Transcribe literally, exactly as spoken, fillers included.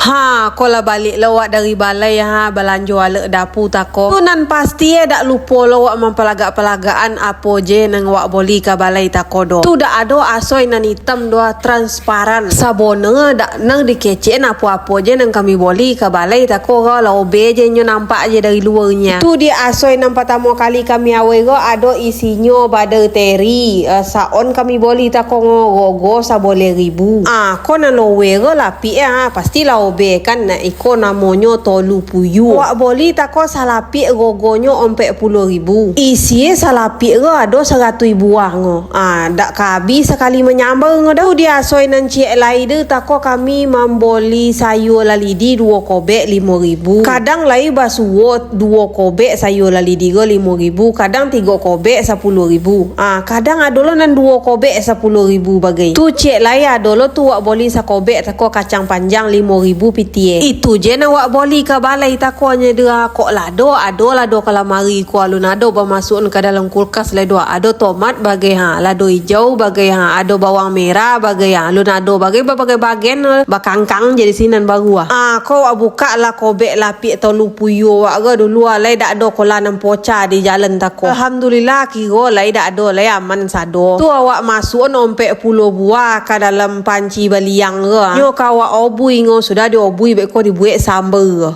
Ha, ko lah baliak lo wak dari balai, ha, balanjo alek dapu tako. Tu nan pasti, eh, dak lupo lo wak mampalagak-palagaan apo je nan wak boli ka balai tako do. Tu dak ado asoi nan itam do, transparan. Sabona dak nan dikecek apo-apo je nan kami boli ka balai tako ko, lah obeh je nyo nampak je dari luarnya. Tu di asoi nan patamo kali kami awai ko ado isinyo badai teri, eh, saon kami boli tako ngo rogo saboleh ribu. Ah, ko nan loweh ko lapiak, ah, pastilah obeh kan, nak iko namonyo tolu puyuah. Wak boli tako salapiak rogonyo ompek puluah ribu. Isie salapiak ko ado saratuih buah ngo. Ah, dak ka abih sakali manyambal ngo doh. Di asoi nan ciek lai tu tako kami mamboli sayua lalidi duo kobek limo ribu. Kadang lai basuo duo kobek sayua lalidi ko limo ribu, kadang tigo kobek sapuluah ribu. Ah, kadang ado lo nan duo kobek sapuluah ribu bagai. Tu ciek lai ado lo tu wak boli sakobek tako kacang panjang limo ribu pitie. Itu je nan wak boli ka balai tako nyo dua. Kok lado, ado lado kalamari ko alun ado bamasuakan ka dalam kulkas lai dua. Ado tomat bagai ha, lado ijau bagai ha, ado bawang merah bagai ha, alun ado bagai babagai bagian bakangkang jadi sinan baru ah. Ah, ko wak bukak lah kobek lapiak tolu puyuah wak ko dulu ah, lai dak ado ko lah nan poca di jalan tako. Alhamdulillah, kiro lai dak ado lai aman sado. Tu awak masuakan ompek puluah buah ka dalam panci baliang ko ah. Nyo ka awak obui ngo, sudah diobui beko dibuek samba ko.